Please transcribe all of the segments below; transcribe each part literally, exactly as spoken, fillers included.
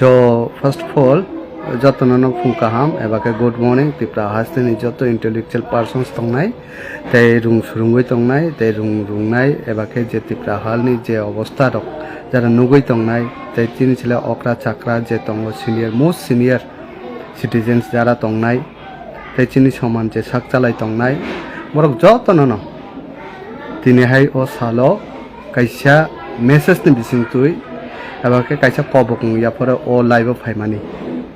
So, first of all, jotono no phung kaham eba khe good morning, Tripura hasteni joto intellectual persons tongnai, tei rung surungwi tongnai, tei rung rungnai, eba khe je Tripura halni je obostha rok jara nugwi tongnai, tei chini chwla okra chakra je tongo senior, most senior citizens jara tongnai, tei chini soman je sak chalai tongnai, borok jotono no tini hai o salo kaisa message ni bisingtwi eba khe kaisa kobok wng yaphoro o live o phaimani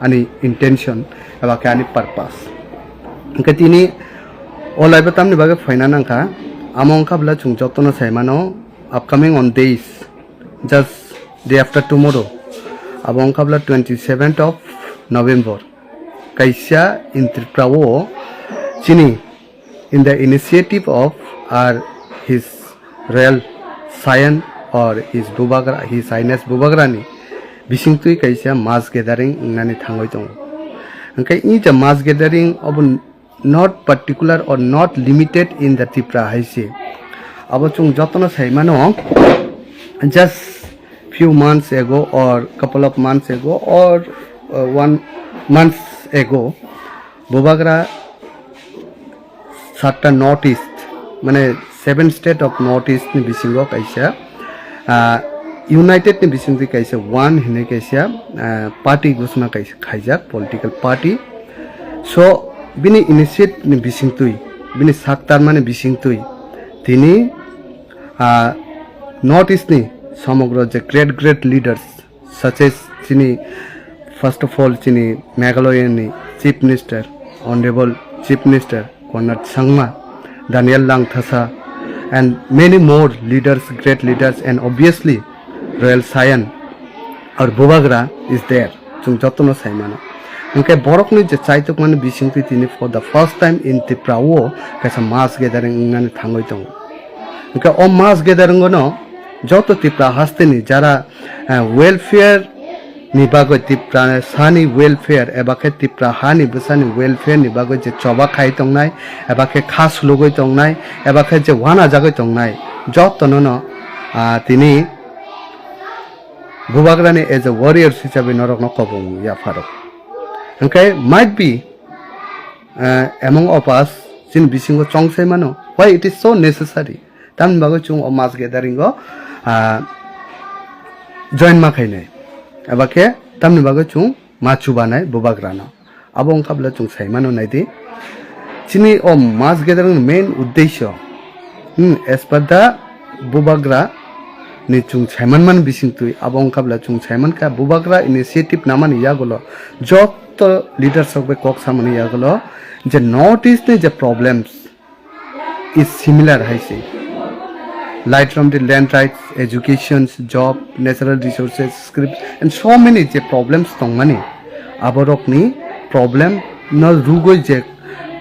ani intention eba khe ani purpose. Hwnkhe tini o live o tamni bagwi phaina nangkha, amo wngkha bwla chwng jotono sai mano, upcoming on days, just day after tomorrow, abo wngkha bwla twenty seventh of November, kaisa in Tripura o chini in the initiative of our His Royal Scion or His Bubagra, His Highness Bubagrani bisingtwi kaisa mass gathering wngnani thangwi tongo. Hwnkhe i je mass gathering obo not particular or not limited in the Tripura hai se. Abo chwng jotono sai mano, just few months ago or couple of months ago or uh, one months ago, Bubagra satta North East, mane seven state of North East ni bisingo kaisa, ah, United ni bisingtwi kaisa one hinwi kaisa, ah, party ghosna kaisa khaijak, political party. So, bini initiate ni bisingtwi, bini sak tarmani bisingtwi, tini, ah, North East ni somogro je great great leaders, such as chini, first of all, chini Meghalaya ni Chief Minister, Honorable Chief Minister Conrad Sangma, Daniel Langthasa, and many more leaders, great leaders, and obviously Royal Scion or Bubagra is there. Chwng jotono sai mano. Hwnkhe borokni je chaitukmani bisingtwi tini for the first time in Tripura o kaisa mass gathering wngnani thangwi tongo. Hwnkhe o mass gathering o no joto Tripura hasteni jara, eh, welfare ni bagwi, Tripura sani welfare eba khe Tripura hani bwsani welfare ni bagwi je choba khai tongnai eba khe kha sulugwi tongnai eba khe je uanajagwi tongnai, jotono no, ah, tini Bubagrani as a warriors hisabe norokno kobong yapharo. Hwnkhe might be, eh, among of us, chini bisingo chong sai mano, why it is so necessary? Tamni bagwi chwng o mass gathering o, ah, join ma khainai. Eba khe tamni bagwi chwng ma chubanai Bubagrano. Abo wngkha bwle chwng sai mano nai di. Chini o mass gathering ni main uddesho, hmm, as per the Bubagra ni chwng sai manmani bisingtwi, abo wngkha bwle chwng sai mankha Bubagra initiative namani yagulo, joto leaders rok bai kok samani yagulo je North East ni je problems, is similar hai se. Right from the land rights, education, job, natural resources, script, and so many je problems tongmani, aborokni problem no rugoi je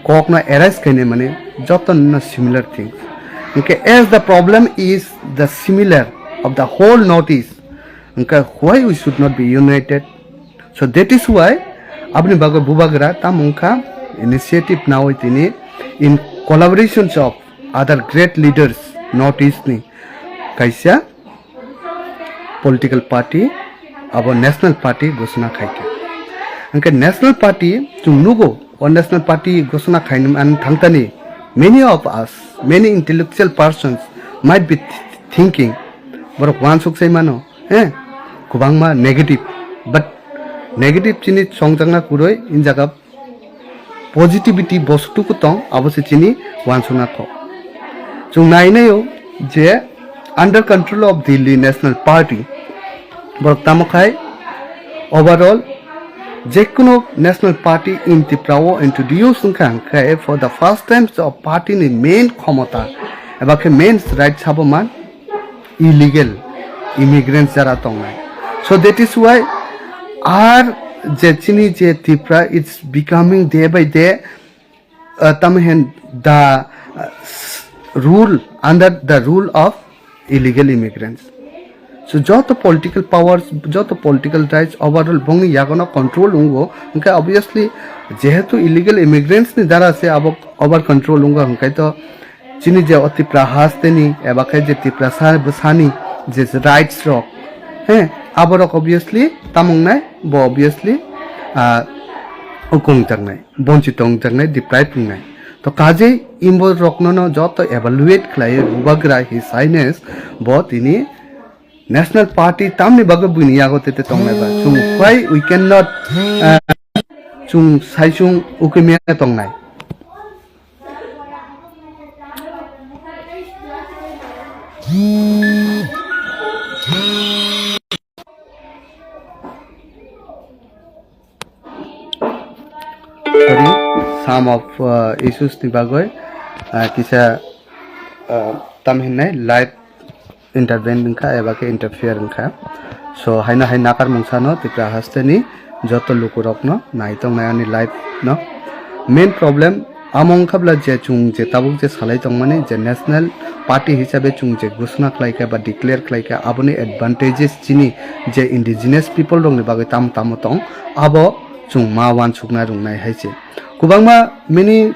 kok no arise kaine mani joto no similar things. Okay, as the problem is the similar of the whole Northeast, okay, why we should not be united? So that is why aboni bagwi Bubagra tamo wngkha initiative nawi tini in collaborations of other great leaders North East ni kaisa political party abo national party ghosna khaikha. Hwnkhe national party chwng nugo o national party ghosna khainani thangtani many of us, many intellectual persons might be th- thinking borok wansuk sai mano, eh, kwbangma negative, but negative chini songjakna kwrwi in jaga positivity bostuku tong, abo se chini wansukna kok. Chwng nainaio je under control of Delhi National Party, borok tamo khai overall jekunu national party in Tripura o introduce wngkha, hwnkhe for the first time o party ni main khomota eba khe main right sabo man illegal immigrants jara tongnai. So that is why ar je chini je Tripura, it's becoming day by day, uh, tamo hen the, uh, s- rule under the rule of illegal immigrants. So joto political powers, joto political rights overall bongni yagono control ungo, hwnkhe obviously jehetu illegal immigrants ni dara se abo over control ungo, hwnkhe to chini je o Tripura hasteni eba khe je Tripura sa bwsani je rights rok, he, Aborok obviously tamung nai, bo obviously, ah, ukung jaknai, bonchito wng jaknai, deprive wngnai. To kajei imbo rokno no joto evaluate khlaiwi bubagra His Highness bo tini National Party tamni bagwi buini yago tete tongnai ba. Chwng why we cannot, ah, chwng sai chwng ukimya tongnai. Sorry, some of, uh, issues ni bagwi, uh, kisa, uh, tam hinai live intervene wngkha eba khe interfere wngkha. So haino hai nakar mungsano Tripura hasteni joto lukurokno nai tongnai ani live no. Main problem amo wngkha bla je chwng je tabuk je salai tongmani je national party hisabe chwng je ghosona khlaikha ba declare khlaikha, aboni advantages chini je indigenous people rokni bagwi tamo tamo tong, abo chwng ma uansukna rwngnai hai se. Kwbangma many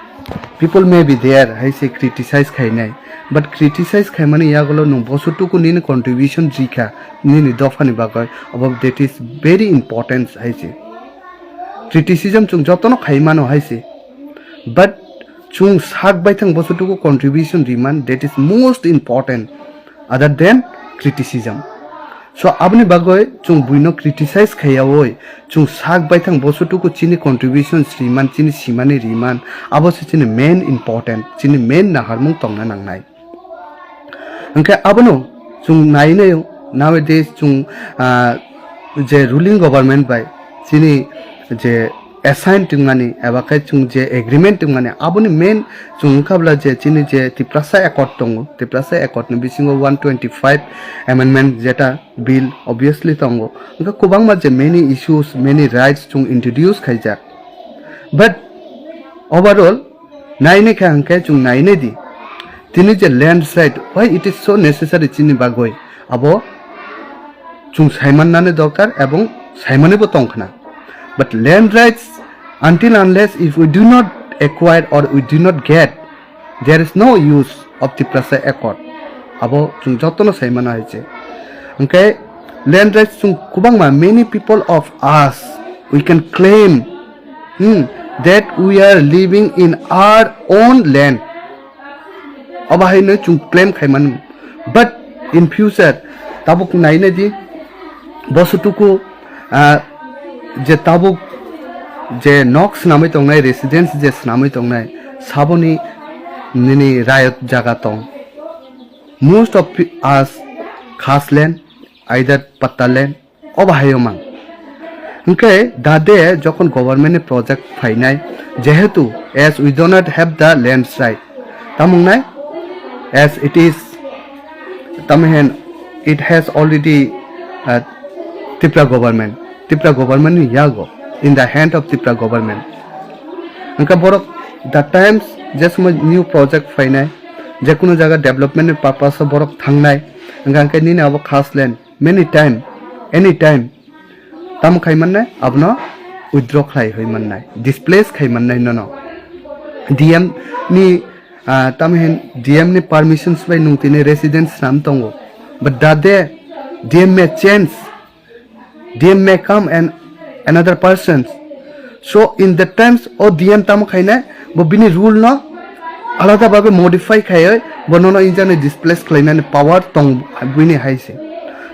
people may be there hai se criticize khainai, but criticize khaimani yagulo nwng boso tuku nini contribution rikha nini dophani bagwi, abo that is very important hai se. Criticism chwng jotono khai mano hai se, but chwng sak baithang boso tuku contribution riman, that is most important other than criticism. So aboni bagwi chwng buino criticize khaiyawi chwng sak baithang boso tuku chini contribution riman, chini simani riman, abo se chini main important, chini main naharmung tongna nangnai. Hwnkhe abono chwng nai naio, nowadays chwng, ah, je ruling government bai chini je assign tongmani eba khe chwng je agreement tongmani, aboni main chwng wngkha bla je chini je Tiprasa Accord tongo, Tiprasa Accord ni bisingo one twenty five amendment jeta bill obviously tongo, wngkha kwbangma je many issues, many rights chwng introduce khaijak, but overall nainai kha hwnkhe chwng nainai di, tini je land right, why it is so necessary chini bagwi, abo chwng saimannani dorkar ebong saimanibo tongkhna. But land rights, until unless if we do not acquire or we do not get, there is no use of Tiprasa Accord. Abo chwng jotono saimano hai se. Hwnkhe land rights chwng kwbangma, many people of us, we can claim, hmm, that we are living in our own land. Abo haino chwng claim khaimani. But in future, tabuk naina di, boso tuku, ah, je tabuk je nok swnamwi tongnai, residence je swnamwi tongnai, saboni nini rayot jaga tong. Most of us khas land, either patta land, obo hai o mang. Hwnkhe da de jokhon government ni project phainai, jehetu as we do not have the lands right, tamung nai, as it is, tamo hen, it has already, uh, Tripura government, Tripura government ni yago, in the hand of Tripura government. Hwnkhe borok the times je somoi new project phainai, je kunu jaga development ni purpose o borok thangnai, hwnkhe, hwnkhe nini abo khas land, many time, any time, tamo khai mannai, abono withdraw khlai hoi mannai, displace khai mannai nono. D M ni, ah, tamo hen D M ni permissions bai nwng tini residence swnam tongo. But the day D M may change, D M may come and another person. So in that times o D M tamo khainai, bo bini rule no alada babe modify khaiwi bo nono injani displace khlainani power tong bini hai se.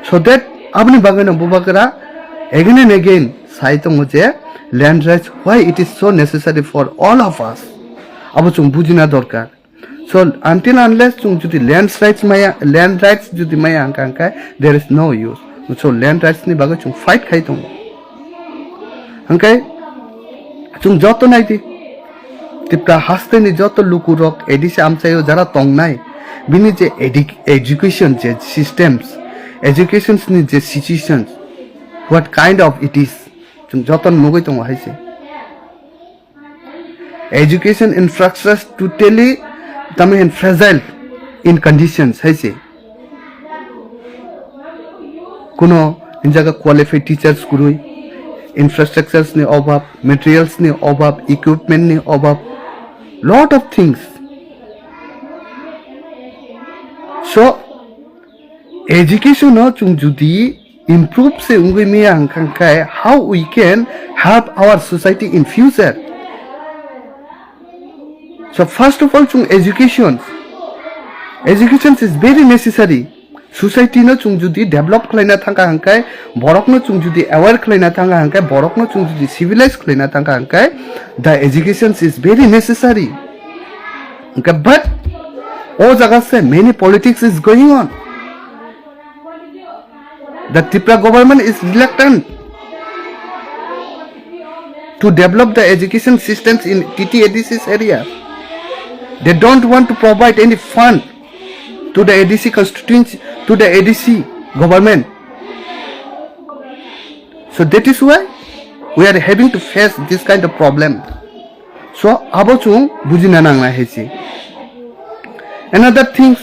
So that aboni bagwi no bubagra again and again sai tongo je land rights, why it is so necessary for all of us. Abo chwng bujina dorkar. So until unless chwng jodi land rights maya, land rights jodi maya hwnkha, hwnkha there is no use. So land rights ni bagwi chwng fight khai tongo. Hwnkhe chwng joto nai di, Tripura haste ni joto luku rok A D C amchaio jara tongnai, bini je edu-, education je systems, educations ni je situations, what kind of it is, chwng joto nugwi tongo hai se. Education infrastructure totally, tamo hen, fragile in conditions hai se. Kuno jaga qualified teachers kwrwi, infrastructures ni obab, materials ni obab, equipment ni obab, lot of things. So education o chwng jodi improve se wngwi maya hwnkha khe, how we can help our society in future? So first of all, chung education, education is very necessary. Society no chung jodi develop khlaina thangkha hwnkhe, borok no chung jodi aware khlaina thangkha hwnkhe, borok no chung jodi civilize khlaina thangkha hwnkhe, the education is very necessary. Okay, but o jaga se many politics is going on. The Tripura government is reluctant to develop the education systems in T T A D Cs area. They don't want to provide any fund to the A D C constituency, to the A D C government. So that is why we are having to face this kind of problem. So abo chung bujina nangnai hai se. Another things,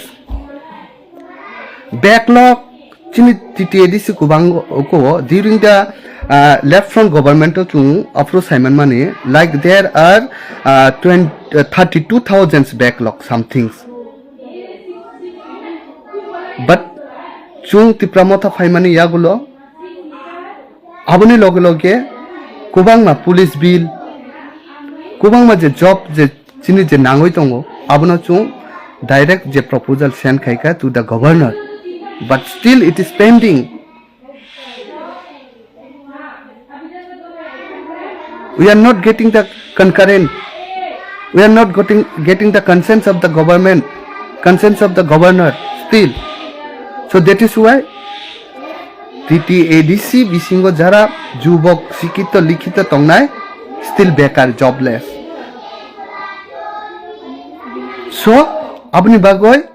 backlog chini T T A D C kubang ko during the uh, left front government o chung apro saiman mani, like, there are uh, twenty, uh, thirty-two thousand backlog something. But chung Tipra Motha phaimani yagulo aboni loge loge kubangma police bill, kubangma je job je chini je nangwi tongo, abono chung direct je proposal send khaikha to the governor, but still it is pending. We are not getting the concurrent. We are not getting, getting the consent of the government, consent of the governor still. So that is why T T A D C bisingo jara jubok sikito likito tongnai still bekar, jobless. So aboni bagoi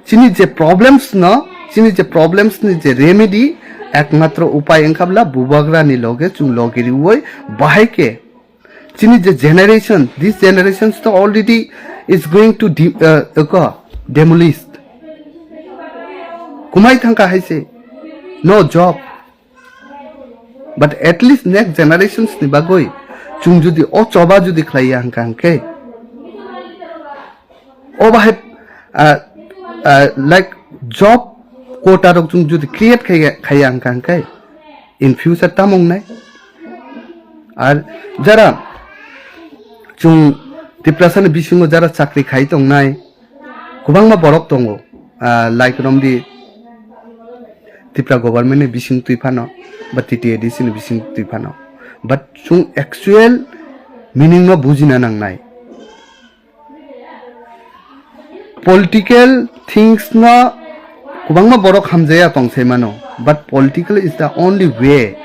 chini je problems no, chini je problems ni je remedy, ekmatro upai wngkha bla bubagra ni loge chung logi riwoi bahai khe chini je generation, this generations to already is going to de- uh, uh, demolished. Kumai thangkha hai se, no job. But at least next generations ni bagwi chung jodi o choba jodi khlaiya hwnkha hwnkhe, o bahai, ah, ah, like, job quota rok chung jodi create khaiya, khaiya hwnkha hwnkhe in future tamo wngnai? Ar jara chung Tiprasa ni bisingo jara chakri khai tongnai, kwbangma borok tongo, ah, like romdi Tipra government ni bising twi phano, ba T T A D C ni bising twi phano, but chung actual meaning no bujina nangnai. Political things no kwbangma borok hamjaya tong sai mano, but political is the only way.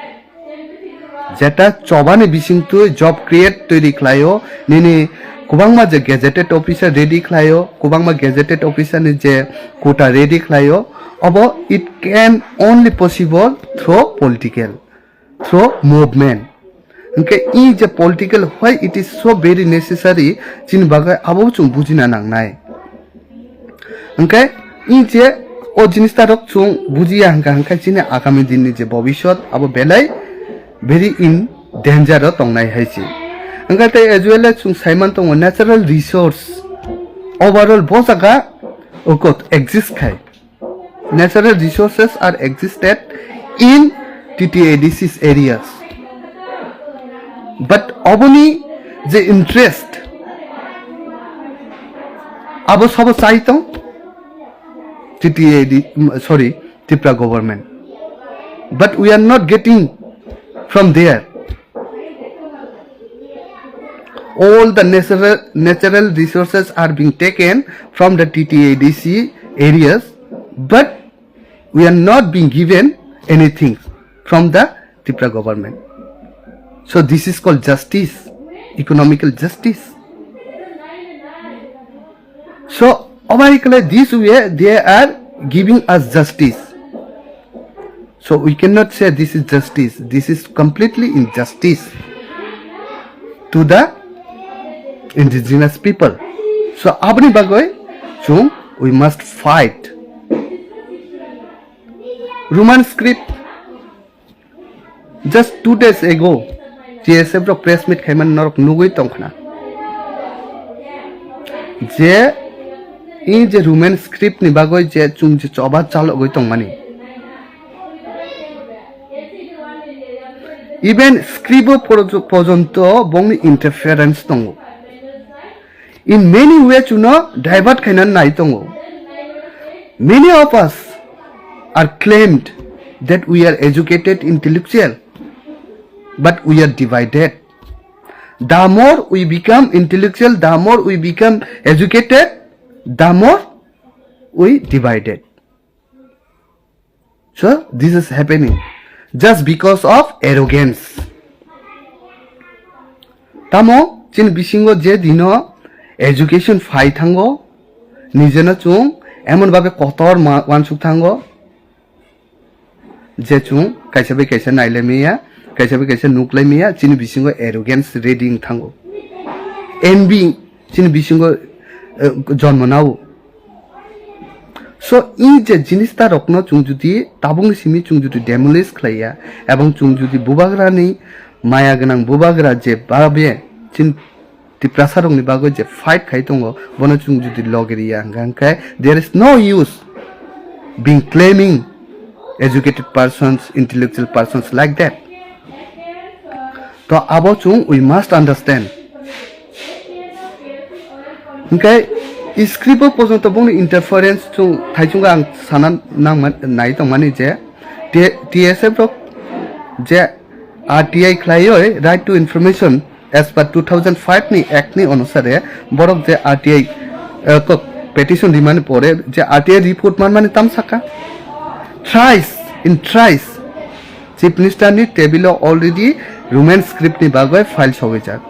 Jeta chobani bisingtwi job create toiri khlaio, nini kwbangma je gazetted officer ready khlaio, kwbangma gazetted officer ni je quota ready khlaio, abo it can only possible through political, through movement. Hwnkhe i je political why it is so very necessary, chini bagwi abo chwng bujina nangnai. Hwnkhe i je o jinis ta rok chwng bujiya hwnkha, hwnkhe chini agami din ni je bobisot abo belai very in danger o tongnai hai se. Hwnkhe tei as well as chwng saiman tongo natural resource overall bo jaga o kot exist khai. Natural resources are existed in T T A D Cs areas. But oboni je interest abo sabo chai tong T T A D, mm, sorry, Tripura government. But we are not getting from there. All the natural, natural resources are being taken from the T T A D C areas, but we are not being given anything from the Tripura government. So this is called justice, economical justice. So, obaikle this way they are giving us justice. So we cannot say this is justice. This is completely injustice to the indigenous people. So aboni bagoi chung we must fight. Roman script, just two days ago T S F rok press meet khaimani norok nugui tongkhna je in je Roman script ni bagoi je chung je choba chalogoi tongmani. Even script o por-, porjonto bongni interference tongo. In many way chuno divert khaina nai tongo. Many of us are claimed that we are educated intellectual, but we are divided. The more we become intellectual, the more we become educated, the more we divided. So this is happening just because of arrogance. Tamo chini bisingo je dino education phai thango, nijeno chung emon babe kotor ma-, wansuk thango, je chung kaisa bai kaisa nailai maya, kaisa bai kaisa nuklai maya, chini bisingo arrogance ready wng thango. Envy chini bisingo, eh, jonmo nao. So, i je jinis ta rokno chung jodi tabukni simi chung jodi demolish khlaiya, ebong chung jodi bubagrani maya gwnang bubagra je babe chin Tiprasa rokni bagwi je fight khai tongo, bono chung jodi logeriya hwnkha, hwnkhe there is no use being claiming educated persons, intellectual persons like that. To abo chung we must understand. Hwnkhe script o porjonto bongni interference chung thaichungo ang sana nangma-, nai tongmani je T-, T S F rok je R T I khlaioi, Right to Information, as per two thousand five ni Act ni onusare borok je R T I, eh, kok petition rimani pore je R T I report manmani tam saka. Thrice, in thrice, Chief Minister ni table o already Roman script ni bagwi file sogwijak.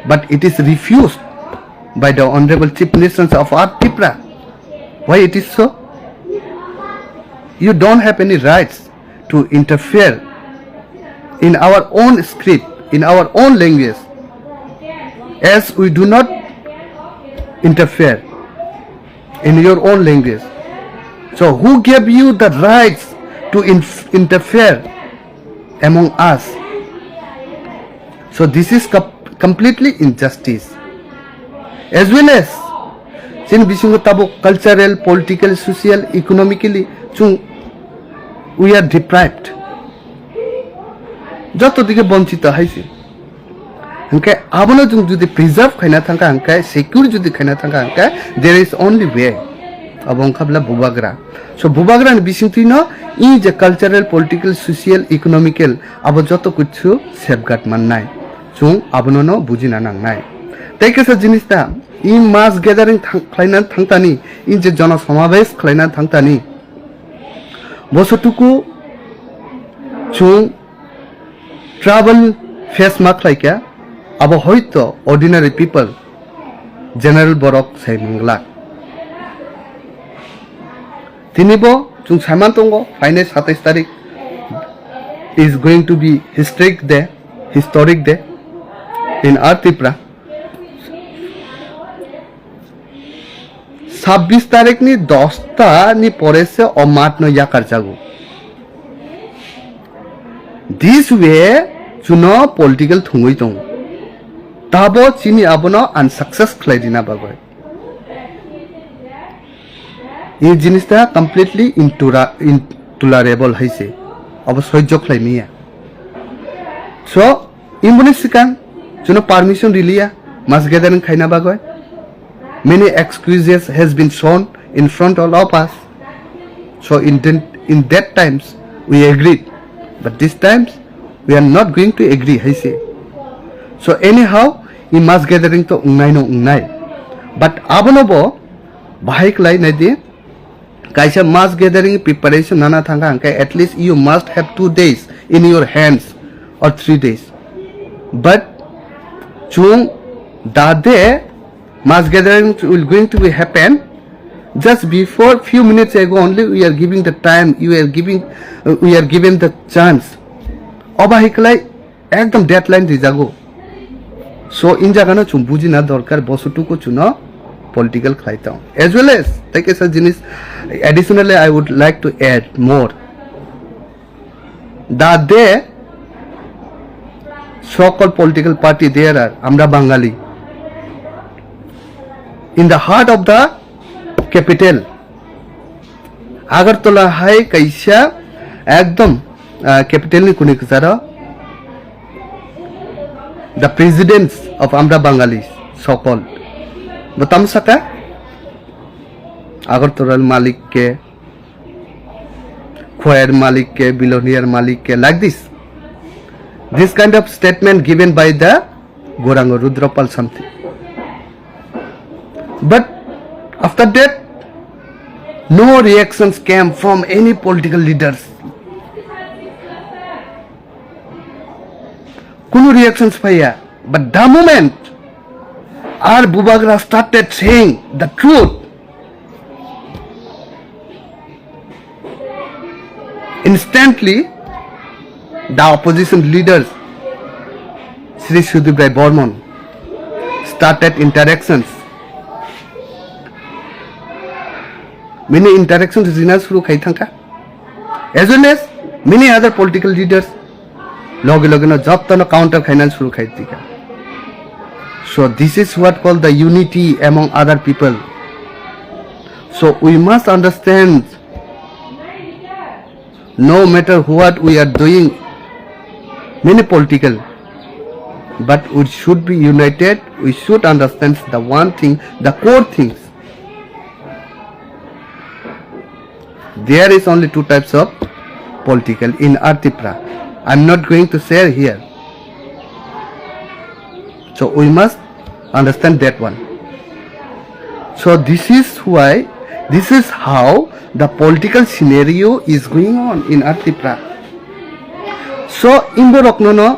But it is refused by the Honorable Chief Minister of our Tripura. Why it is so? You don't have any rights to interfere in our own script, in our own language, as we do not interfere in your own language. So who gave you the rights to inf-, interfere among us? So this is com-, completely injustice. As well as chini bisingo tabuk cultural, political, social, economically chung we are deprived. Joto dike bonchito hai se. Hwnkhe abono chung jodi preserve khaina thangkha hwnkhe, secure jodi khaina thangkha hwnkhe, there is only way. Abo wngkha bwla bubagra. So bubagrani bisingtwino i je cultural, political, social, economical abo joto kichu safeguard mannai. Chung abono no bujina nangnai. Tei kisa jinis ta, i mass gathering thang-, khlaina thangtani, i je jona samabesh khlaina thangtani, bosotuku chung trouble face ma khlaikha, abo hoito ordinary people, general borok sai manglak. Tinibo chung saiman tongo, phainai satais tarik is going to be historic day, historic day in our Tripura. Sabbish tarikni dosta ni pore se o math no yakar jago. This way chuno political thungwi tongo. Tabo chini abono unsuccess khlai rina bagwi. Ei jinis ta completely intora-, intolerable hai se. Abo soijo khlai maya. So, Imbuni sikang chuno permission riliya mass gathering khaina bagwi. Many excuses has been shown in front all of us. So in den-, in that times we agreed, but this times we are not going to agree, hai se. So anyhow, i mass gathering to wngnai no wngnai, but abono bo bahai klai nai di. Kaisa mass gathering preparation nana thangkha hwnkhe, at least you must have two days in your hands or three days. But chung the day mass gathering will going to be happen, just before few minutes ago only we are giving the time, you are giving, uh, we are given the chance. Oba hiklai ekdom deadline rijago. So in jagano chung bujina dorkar, bosutuku chuno political khlai tong. As well as, tei kaisa jinis, additionally, I would like to add more. The day so-called political party there are, Amra Bangali, in the heart of the capital, Agartala hai kaisa ekdom, ah, capital ni kuni kwcharo The presidents of Amra Bangalis, so-called. Bo tamo saka? Agartala malik ke, choir malik ke, billionaire malik ke, like this. This kind of statement given by the Gaurango Rudra Pal something. But after that, no reactions came from any political leaders. Kunu reactions phaiya. But the moment R Bubagra started saying the truth, instantly the opposition leaders, Shri Sudip Rai Barman, started interactions. Many interactions rina suru khai thangkha. As well as many other political leaders, loge loge no jotto no counter khainan suru khai tika. So this is what called the unity among other people. So we must understand, no matter what we are doing, many political, but we should be united. We should understand the one thing, the core things. There is only two types of political in Earth Tipra. I'm not going to share here. So we must understand that one. So this is why, this is how the political scenario is going on in Earth Tipra. So imborokno no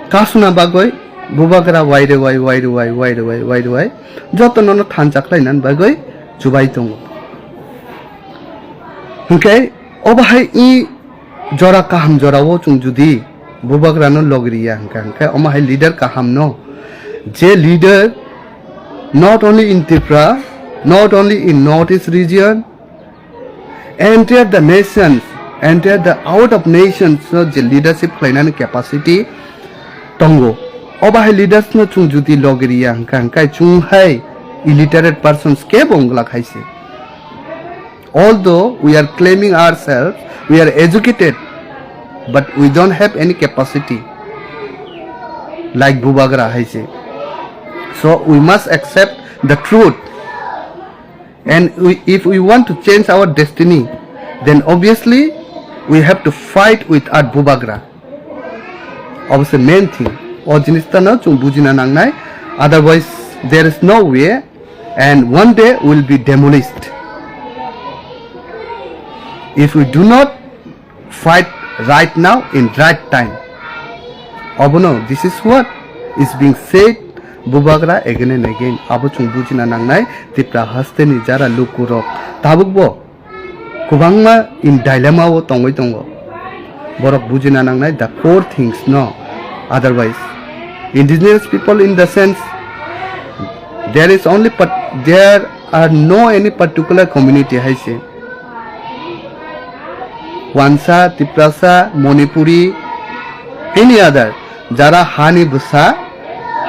kasuna bagoi Bubagra waire wai, waire wai, waire wai, waire wai, joto no no thansa khlaina bagoi chubai tongo. Hwnkhe obo hai i jora kaham jorao chwng judi Bubagrano logriya hwnkha, hwnkhe omo hai leader kaham no, je leader not only in Tripura, not only in North East region, entire the nations, entire the out of nations no je leadership khlainani capacity tongo. Obo hai leaders no chwng judi logriya hwnkha, hwnkhe chwng hai illiterate persons kebo wngla khaise. Although we are claiming ourselves, we are educated, but we don't have any capacity like Bubagra hai se. So we must accept the truth. And we, if we want to change our destiny, then obviously we have to fight with our Bubagra. Obo se main thing. O jinista no chwng bujina nangnai. Otherwise, there is no way, and one day will be demolished. If we do not fight right now in right time, obono, this is what is being said, Bubagra again and again. Abo chwng bujina nangnai, Tipra hasteni jara lukurok tabukbo kwbangma in dilemma o tongwi tongo. Borok bujina nangnai the core things no. Otherwise, indigenous people in the sense there is only part, there are no any particular community hai se. Wansa, Tiprasa, Manipuri, any other, jara hani bwsa,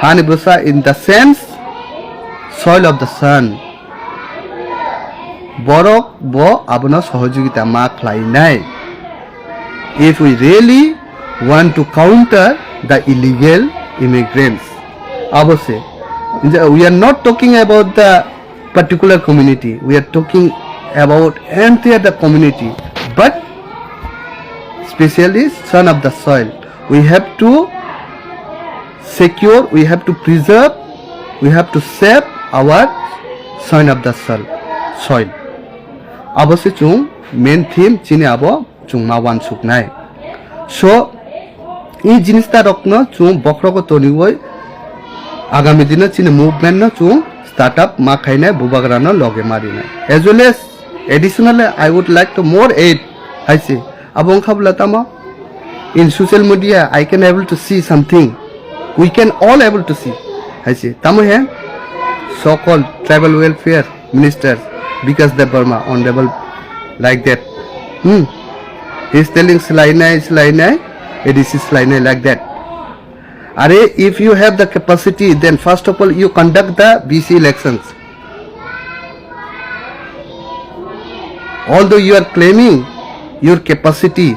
hani bwsa in the sense soil of the sun. Borok bo abono sohojogita ma khlainai. If we really want to counter the illegal immigrants, abo se, we are not talking about the particular community, we are talking about entire the community, but specially son of the soil. We have to secure, we have to preserve, we have to save our soil of the soil, soil. Abo se chwng main theme chini abo chwng ma wansuknai. So, i jinista rokno chwng bokhrogo toniwi agami dino chini movement no chwng start up ma khainai, Bubagra no loge ma rinai. As well as additionally, I would like to more add, hai se, abo wngkha bwla tamo? In social media, I can able to see something. We can all able to see. Hai se, tamo he? So-called tribal welfare minister Bikash Debbarma, honorable, like that. Hmm. He's telling slainai, slainai, A D C slainai, like that. Are, if you have the capacity, then first of all, you conduct the B C elections. Although you are claiming your capacity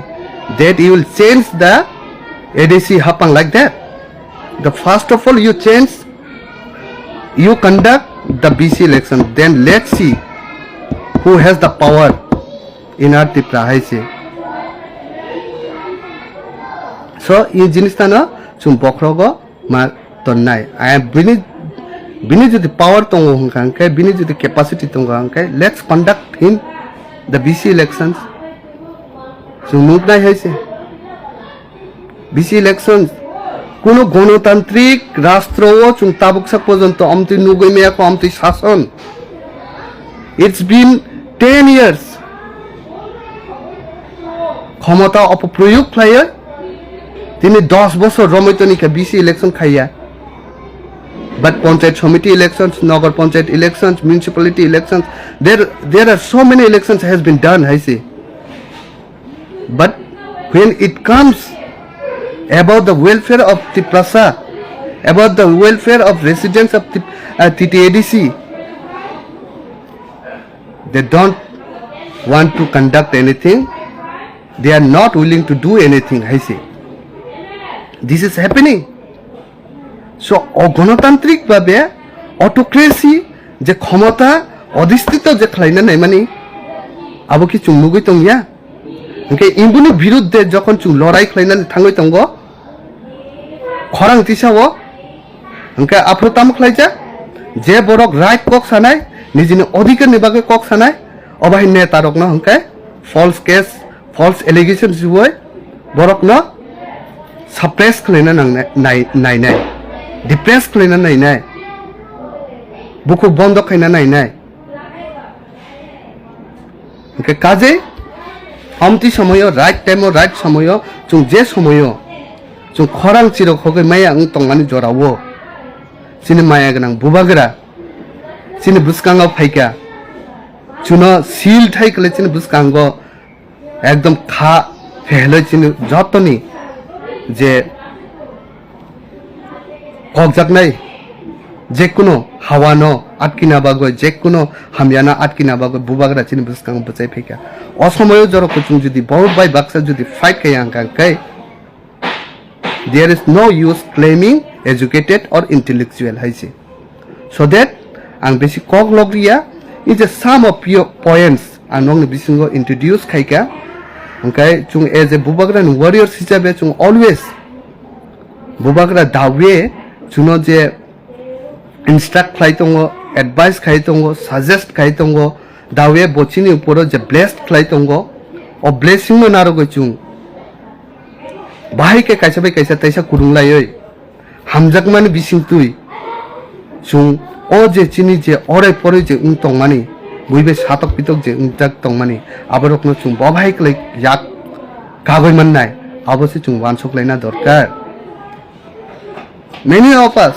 that you will change the A D C hapang like that, The first of all, you change, you conduct the B C election, then let's see who has the power in our Tripura, hai se. So, e jinis tano chwng bokhrogo ma tonnai. Ai bini, bini jodi power tongo hwnkha hwnkhe, bini jodi capacity tongo hwnkhe, let's conduct him the B C elections. Chwng nuknai hai se. B C elections, kuno gonotantrik rastro o chwng tabuk sak porjonto amtwi nugwi maya kho, amtwi sason. It's been ten years. Khomota opoproyog khlaiwi tini dos bosor romwi toni kha B C election khaiya. But Panchayat Samiti elections, Nagar Panchayat elections, municipality elections, there, there are so many elections has been done, hai se. But when it comes about the welfare of Tiprasa, about the welfare of residents of Tip-, uh, T T A D C, they don't want to conduct anything. They are not willing to do anything, hai se. This is happening. So, o gonotantrik babe autocracy je khomota odhistito je khlaina naimani, abo ki chwng nugwi tongya? Hwnkhe imbuni birudde jokhon chwng lorai khlainani thangwi tongo, khorang tisao, hwnkhe aphuru tamo khlaijak? Je borok right kok sanai, nijini odhikarni bagwi kok sanai, obo hai netarokno hwnkhe false case, false allegations riwi borokno suppress khlaina nangnai, nai-, nainai, depress khlaina nainai, bukhuk bondo khaina nainai. Hwnkhe kajei amtwi somoyo, right time o, right somoyo, chwng je somoyo chwng khorang chirok hogwi maya wng tongmani jorao chini maya gwnang bubagra chini bwskango phaikha, chwngno sil thai kwlai chini bwskango ekdom kha phehelwi chini jotoni je kokjaknai, jekunu hawano atkina bagwi, jekunu hamyano atkina bagwi bubagra chini bwskango bwchai phaikha. O somoyo jorok kuchung jodi bo bai baksa jodi fight kaiya hwnkha hwnkhe, there is no use claiming educated or intellectual hai se. So that ang besi kok log riya, in the sum of your points ang nokni bisingo introduce khaika. Hwnkhe chwng as a bubagrani warriors hisabe chwng always bubagra dawe chwngno je instruct khlai tongo, advice khai tongo, suggest khai tongo, dawe bo chini uporo je blessed khlai tongo, o blessing no narwgwi chwng bahai khe kaisa bai kaisa taisa kwrwng laiwi hamjakmani bisingtwi chwng o je chini je orai poroi je wng tongmani, buibai satok pitok je wngjak tongmani, aborokno chwng bo bahai kwlai yak kagwi mannai, abo se chwng uansuk laina dorkar. Many of us,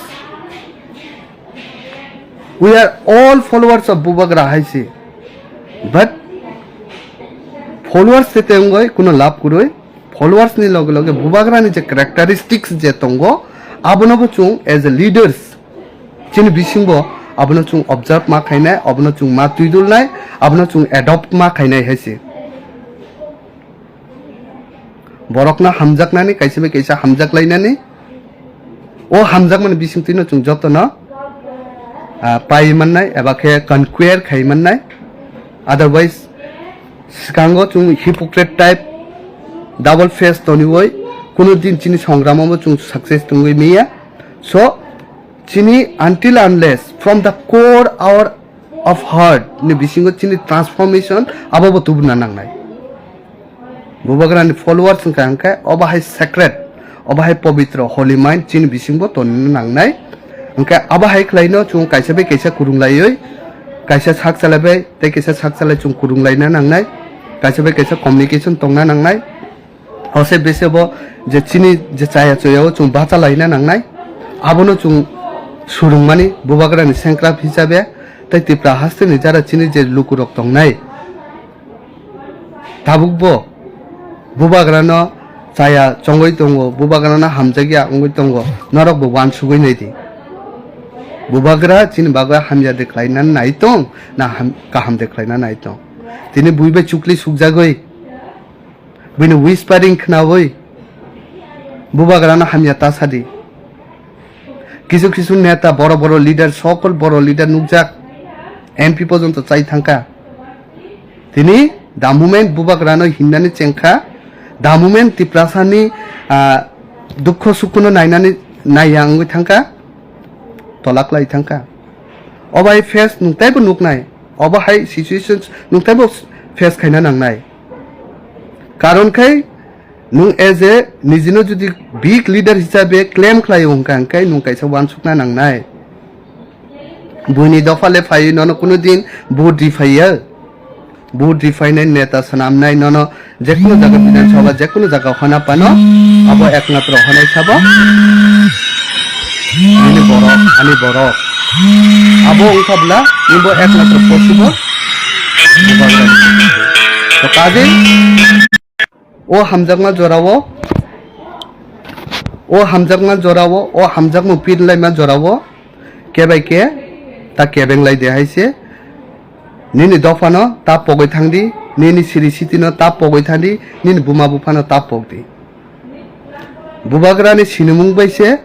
we are all followers of Bubagra hai se. But followers se te wngoi kuno lab kwrwi, followers ni loge loge Bubagra ni je characteristics je tongo, abono bo chwng as a leaders chini bisingbo abono chwng observe ma khainai, abono chwng ma twidulnai, abono chwng adopt ma khainai hai se. Borokno hamjaknani, kaisa bai kaisa hamjaklainani, o hamjakmani bisingtwino chwng jotono, ah, pai mannai eba khe conquer khai mannai. Otherwise, swkango chwng hypocrite type, double face toniwi, kuno din chini songramo bo chwng success tongwi manya. So, chini until unless from the core our of heart ni bisingo chini transformation abo bo tubuna nangnai. Bubagrani followers wngkha hwnkhe obo hai sacred, obo hai pobitro, holy mind chini bisingbo tonina nangnai. Hwnkhe abo hai khlaino chwng kaisa bai kaisa kwrwng laiwi, kaisa sak chalai bai tei kaisa sak chalai chwng kwrwng laina nangnai, kaisa bai kaisa communication tongna nangnai. Hose bese bo je chini je chaya choyao chwng bacha laina nangnai, abono chwng surungmani Bubagrani sengkrap hisabe tei Tipra hasteni jara chini je lukurok tongnai. Tabukbo Bubagrano chaya chongwi tongo, Bubagrano hamjakya wngwi tongo, norokbo uansugwi naidi. Bubagra chini bagwi hamya de khlaina nai tong, na ham-, kaham de khlaina nai tong. Tini bui bai chukli sukjagwi, buini whispering khnawi, Bubagrano hamya ta sadi. Kisu kisu neta, boro boro leader, sokol boro leader nukjak, M P porjonto chai thangkha. Tini the moment Bubagrano hinnani chengkha, the moment Tiprasani, ah, dukho sukhuno nainani naiya wngwi thangkha, tolak lai thangkha. Obo hai face nwng teibo nuknai, obo hai situations nwng teibo face khaina nangnai. Karon khai nwng as a nijino jodi big leader hisabe claim khlai wngkha, hwnkhe nwng kaisa uansukna nangnai. Buini dopha le phaiwi nono kuno din vote riphaiya. Vote riphainai neta swnamnai nono jekunu jaga Bidhan Sabha, jekunu jaga hona pano, abo ekmatro honai sabo. Nini borok, ani borok. Abo wngkha bwla, nibo ekmatro possible. To kaje, o hamjakma jorao, o hamjakma jorao, o hamjakma pir laima jorao, kebai ke ta kebeng lai de hai se. Nini dophano ta pogwi thangdi, nini siri sitino ta pogwi thangdi, nini buma buphano ta pogdi. Bubagrani sinimung bai se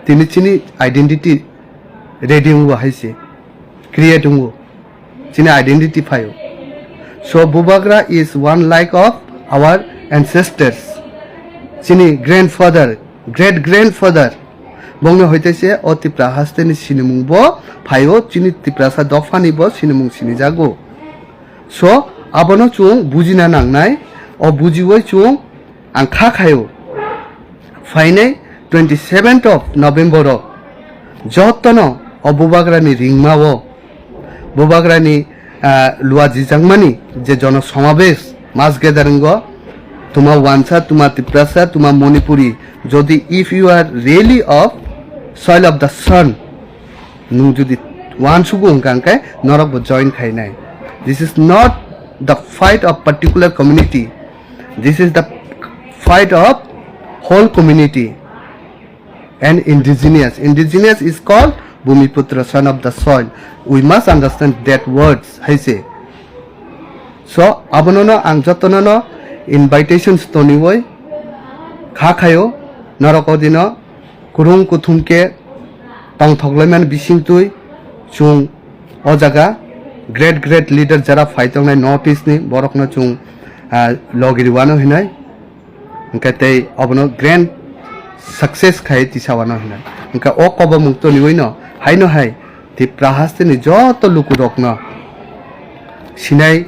tini chini identity ready wngo hai se, create wngo, chini identity phaio. So Bubagra is one like of our ancestors, chini grandfather, great grandfather, bongni hoite se o Tipra hasteni sinimung bo phaio, chini Tiprasa dophani bo sinimung sinijago. So abono chwng bujina nangnai, o bujiwi chwng ang kha khaio. Phainai twenty seventh of November o jotono o Bubagrani ringmao, Bubagrani, ah, lua jijakmani je jono somabesh, mass gathering o, tuma wansa, tuma Tiprasa, tuma Manipuri, jodi if you are really of soil of the sun, nwng jodi wansugo hwnkha hwnkhe norokbo join khainai. This is not the fight of particular community. This is the fight of whole community and indigenous. Indigenous is called Bumiputra, son of the soil. We must understand that words, hai se. So, abonono ang jotonono invitations toniwi kha khaio, norok odino kurung kuthum khe tongthok laimani bisingtwi chwng o jaga great great leader jara phai tongnai North East ni, borokno chwng, ah, logi rwano hinai. Hwnkhe tei obono grand success khai tisawano hinai. Hwnkhe o kobomung toniwi no haino hai Tipra hasteni joto lukurokno, sinai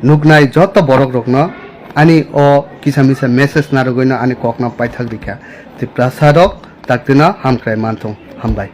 nuknai joto borokrokno ani o kisa misa message narwgwino ani kokno paithak rikha. Tiprasa rok taktwino hamkrai manthung. Hambai.